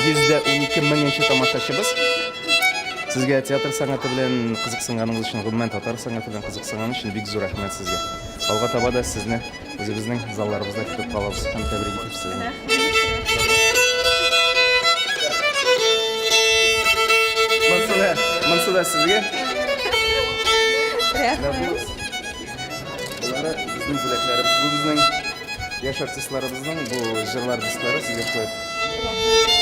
112 меңенче тамашачыбыз. Сезгә театр сәнгате белән кызыксынганыгыз өчен, гомумән татар сәнгате белән кызыксынган өчен бик зур рәхмәт сезгә. Алга таба да сезне үзебезнең залларыбызда көтеп калабыз һәм тәбрик итеп сезне. Монсы да, монсы да сезгә. Рәхмәт. Болары безнең бүләкләребез. Бу безнең яшь артистларыбызның бу җырлар дисклары сезгә шулай.